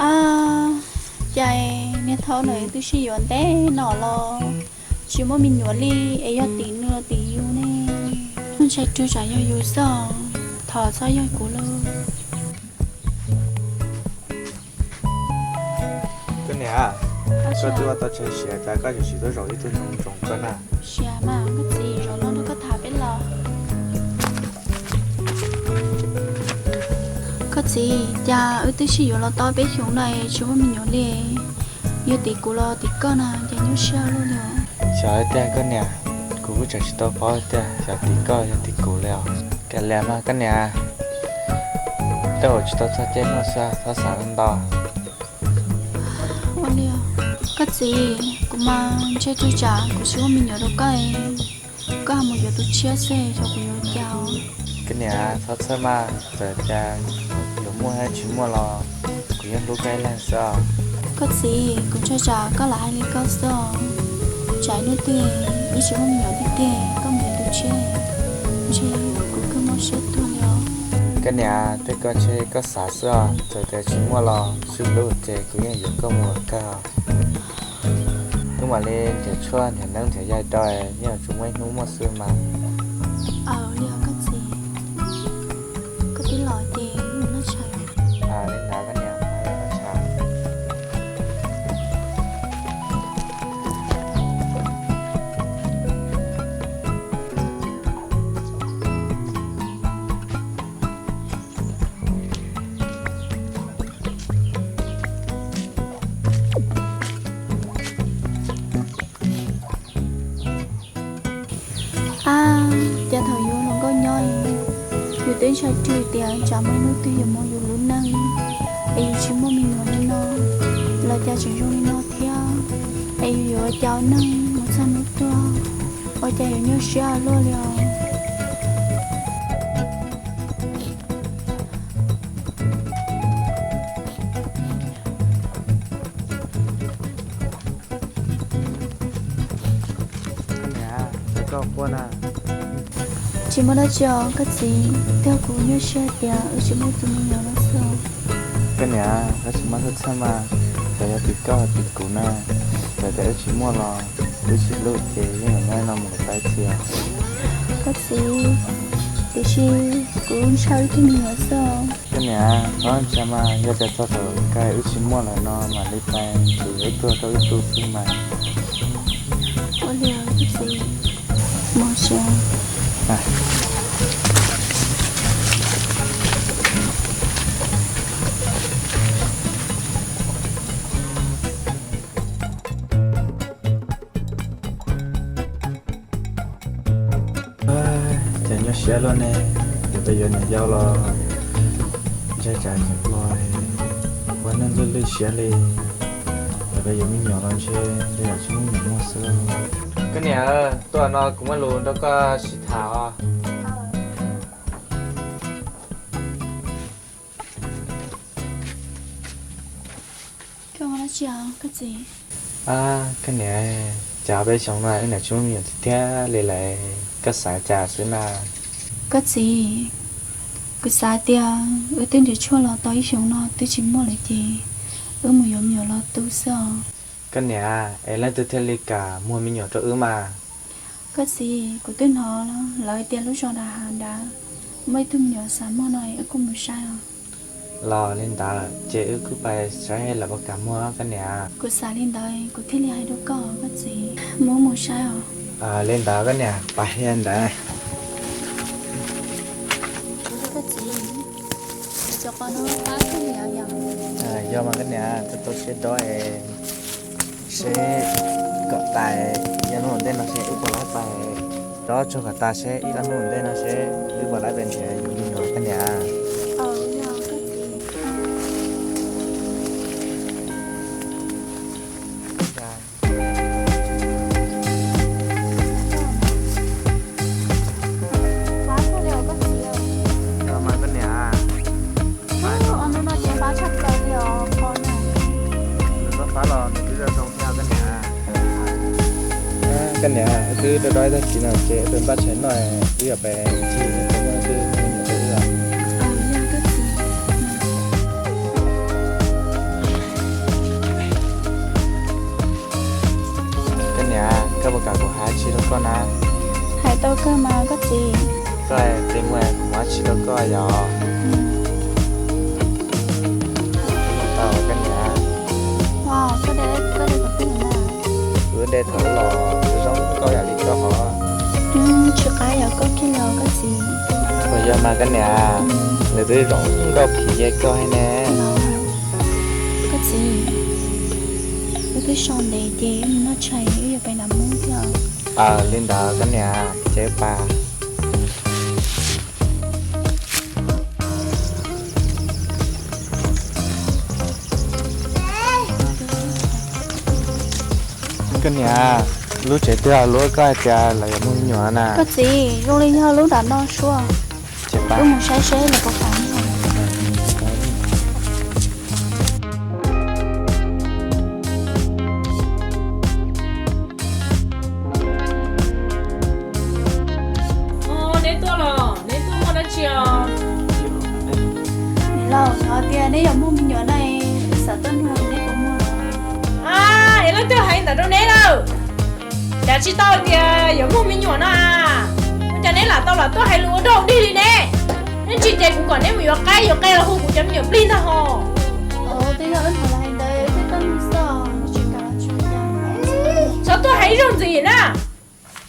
Ab, cas niag Thaub ntawd twb sib yuav ntev no los tsis muaj me nyuam li, es yog tim nws los tim yus ne? Ntshai rau tsam yog yus xwb os, thov txhob yog kuv lauj. Koj niam, koj twb ua tau tshais siav cas koj tseem tuaj zaum ib tug ntsoov ntsoov koj na? Siav mas koj txiv, zaum no nrog koj tham peb los. Koj txiv, cas wb twb sib yuav los tau peb xyoos no es tsis muaj me nyuam li. Yog tim kuv los tim koj na, cas nyuaj siab luaj li os. Xyov tiag koj niam, kuv kuj tseem tsis tau paub tiag xyov tim koj yog tim kuv li os. Kav liam mas koj niam, tej zaum tsis tau txog caij muaj xwb, txhob xav ntau. Ua li, koj txiv, kuv mas ntshai rau tsam kuv tsis muaj me nyuam rau koj, koj ho mus yuav tus tshiab xwb xyov kuv yuav ua cas. Koj niam, txhob txhawj mas, txawm tias yuav muaj thiab tsis muaj los kuv yeej hlub koj ib leeg xwb os. Koj txiv, kuv ntshai tsam koj lam hais li koj xwb os. Tsam ib hnub twg wb tsis muaj me nyuam tiag tiag koj mus yuav tus tshiab, ntshe kuv kawg mob siab tuag li os. Koj niam, tej ko ntshe koj xav xwb os, txawm tias tsis muaj los sib hlub ces kuv yeej yuav koj mus ua kawg. Wb mam li nrhiav tshuaj nrhiav neeb nrhiav yaig rau, yeej yuav tsum muaj ib hnub muaj xwb mas. Aws, li os koj txiv, koj twb los ces wb mus noj tshais. Li ntawd koj niam, noj tshais. Ab, cas thaum yus hluas nkauj nyob, yus twb ntshai rau tias tsam muaj ib hnub twg yuav mus yus lub neej, es yus tsis muaj me nyuam li no, los cas tseem zoo li no thiab, es yus yuav ua cas ua neej mus txog hnub tuag, ua cas yuav nyuaj siab luaj li os. Koj niam, koj quaj na. Tsis muaj dab tsi os koj txiv, twb yog kuv nyuaj siab tias wb tsis muaj tus me nyuam no xwb. Koj niam, koj tsis muaj txhawj txhawj mas, txawm yog tim koj tim kuv na, txawm tias wb tsis muaj los wb sib hlub ces yeej yuav nyob no mus kom tag ib txhis. Koj txiv, tiam sis kuv ntshai wb tug me nyuam xwb. Koj niam, txhob ntshai mas, yog tias txog thaum kawg wb tsis muaj lawm no mam li pais, ces yuav ib tug rau ib tug xwb mas. Ua li os koj txiv, mus tsev. Ces nyuaj siab luaj ne, yuav pais yuav niam yau los ntshe tsam niam hluas ua neej lwj lwj siab li, yuav pais yuav me nyuam los ntshe yam tsis muaj me nyuam muaj xwb. Koj niam, tuaj no kuv muaj lus nrog koj sib tham os. Koj ua dab tsi os koj txiv? Koj niam, cas peb xyoo no wb niam tsis muaj me nyuam tiag tiag li lawm, koj xav cas xwb na? Koj txiv, kuv xav tias wb twb nrhiav tshuaj los tau ib xyoos no twb tsis muaj lawm ces wb mus yuav me nyuam los tu xwb os. Koj niam, es leej twg thiaj li kam muag me nyuam rau wb mas? Koj txiv, kuv twb hnov lawv tias lub zos Dam Hav nrad muaj ib tug me nyuam xav muag no es wb kuj mus saib os. Los li ntawd ces wb kuj pais saib lawv puas kam muag koj niam. Kuv xav li ntawd kuv thiaj li hais rau koj koj txiv, mus mus saib os. Li ntawd koj niam, pais li ntawd. Koj txiv, cov qos no pab koj niam yom? Yog mas koj niam, tau tau siab dob es seb kom tas ib ob hnub ua ntej no seb wb puas laib pais, dob tsuag kom tas seb ib ob hnub ua ntej no seb wb puas laib pais nrhiav yus me nyuam koj niam. Mas koj niam, pab no ces pab tshaj plaws li os, pab los nws twb zoo zoo thiab koj niam. Koj niam, wb twb dob dob ib tag kis no ces wb pais npaj tshais noj, wb yuav pais ncig, wb twb me nyuam rau wb os. Tsis tau koj yog. Tau koj niam. Kuv de thaum los zoo nkauj yam li koj hov. Tsis qab yog koj kiag los koj txiv. Puas yog mas koj niam, nws twb zoo nkauj phim yam koj ne. Koj txiv, wb twb so ntev ces wb mus noj tshais wb yuav pais nram Hmoob thiab. Li ntawd koj niam, ces pa. Koj niam, lub tsev twg lub koj hais tias lawv yuav muaj me nyuam na? Koj txiv, zoo li yog lub nram no suab. Wb mus saib seb lawv puas kam. Neb tuaj los neb tuaj muaj dab tsi os? Niam laus, xyov tias neb yuav muaj me nyuam na, xav tuaj nug neb puas muaj. A, es leej twg hais ntawd rau neb lawm? Cav tsis tau tias yuav muaj me nyuam no a? Ua cas neb lam tau lam tuaj hais lus ua dog dig li ne? Neb tsis ces kuv kom neb mus yuav qaib, yuav qe los hu kuv cov me nyuam plig ntag hos. Xyov tuaj hais ib zaug ntxiv na.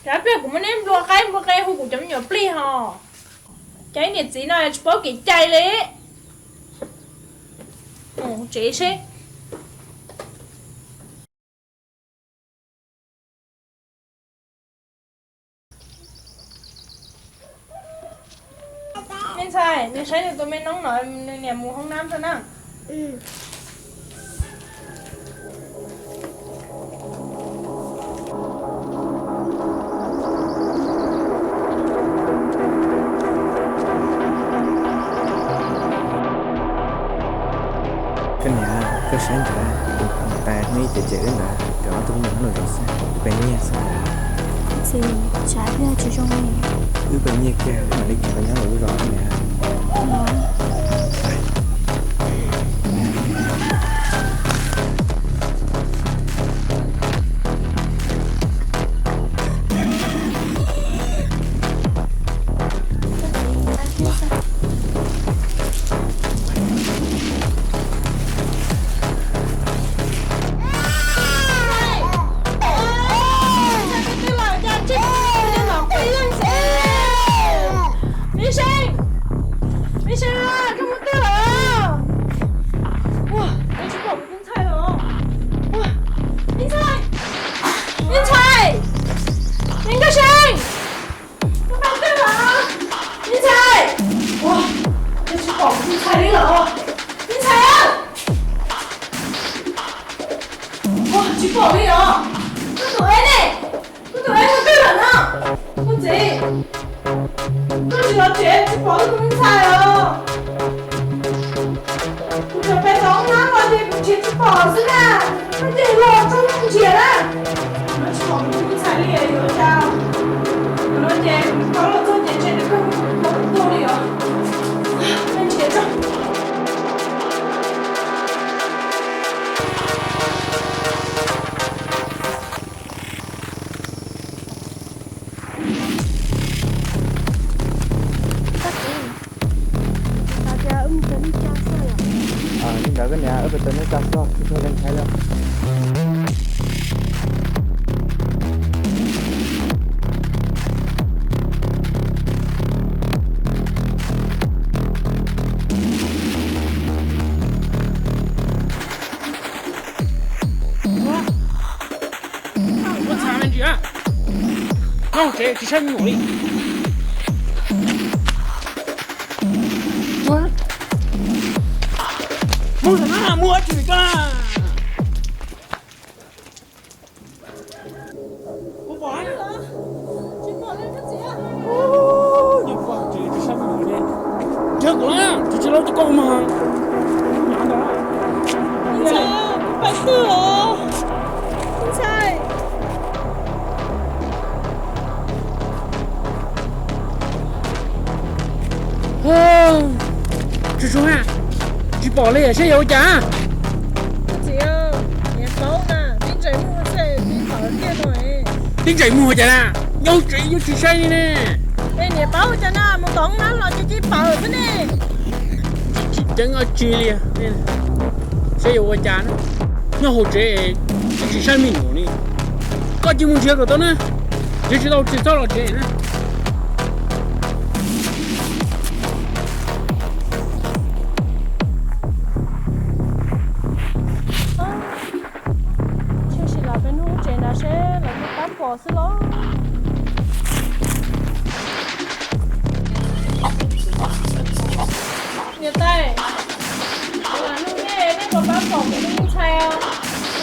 Rov pliag kuv muab neb nplua qaib nplua qe hu kuv cov me nyuam plig hos. Cas ib niam txiv no tsis paub kev cai li. Tsev seb. Me ntxhais, nws saib nws tus me noob no, nws niam mus hoob nab tso na. Koj niam, koj saib ntawd, tais neb cem cem wb ntawd, cov ob tug me nyuam no los zov xwb, wb pais nyiag xwb. Txiv, tsam yog tsis zoo li. Wb pais nyiag kiag, wb mam li khiav los nyob lawv lub zos koj niam. Me Seej, Me Seej, koj mus twg lawm? Ua, tsis pom kuv tus ntxhais lawm. Ua, me ntxhais, me ntxhais, me Nkauj Seej, koj mus twg lawm? Me ntxhais, ua, tsis pom kuv tus ntxhais li lawm. Me ntxhais, ua, tsis pom li os. Koj tus eb ne? Koj tus eb mus twg lawm no? Koj txiv, koj tsis los tsev tsis pom wb tus me ntxhais os. Kuv tseem pem tau hnab los ces kuv nrhiav tsis pom xwb na. Koj ces los tso mus nrhiav na. Kuv tsis pom kuv tus me ntxhais li yuav ua cas. Kuv no ces kuv tau los txog ces ntshe nws kawg kuv tau kuv tuag li os. Peb nrhiav tso. Koj txiv, xav tias wb mus txog nej tsa xwb yom? Li ntawd koj niam, wb pais txog nej tsa xwb, kuv tsis lees ntshai li. Muab txha me ntsis na. Nyob tsev tsis saib me nyuam li. Muab, muab tsis li koj na. Kuv pom na. Tsis pom li koj txiv. Nyob tsev tsis saib me nyuam li. Nrhiav kuv na, tsis tsis laub tsis koj mas. Ntxhais, kuv pais twg os? Ntxhais. Tsis tsis pom li, saib yog ua cas. Txiv, niam paub na, tib ntsais muag xwb tib tawm kiag no. Tib ntsais muag cas na, nyob tsev yuav tsis saib li ne. Es niam paub cas na, mus tom hoob nab los ces cia Pawg xwb ne. Tsis ceev dab tsi li. Saib yuav ua cas na. Nyob hauv tsev tsis saib me nyuam li. Koj cia mus nrhiav kom tau na. Nrhiav tsis tau tsis txhob los tsev na. Tshwm sim los peb hnub tsev ntawd seb lawv puas pab pom xwb los. Niam tais, kuv lam nug nej, nej puas pab pom kuv tus ntxhais os?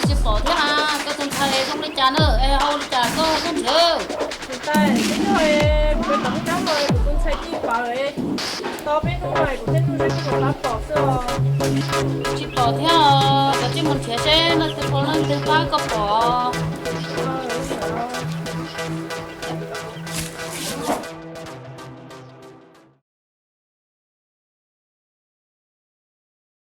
Tsis pom thiab mas, koj tus ntxhais zoo li cas na, es ua li cas koj tuaj nrhiav? Niam tais, twb yog kuv pem tom qab no kuv tus ntxhais cia pawv, tau peb hnub no kuv thiaj nug seb koj puas pab pom xwb os. Tsis pom thiab os, koj cia mus nrhiav seb leej twg puas leej twg pab koj pom.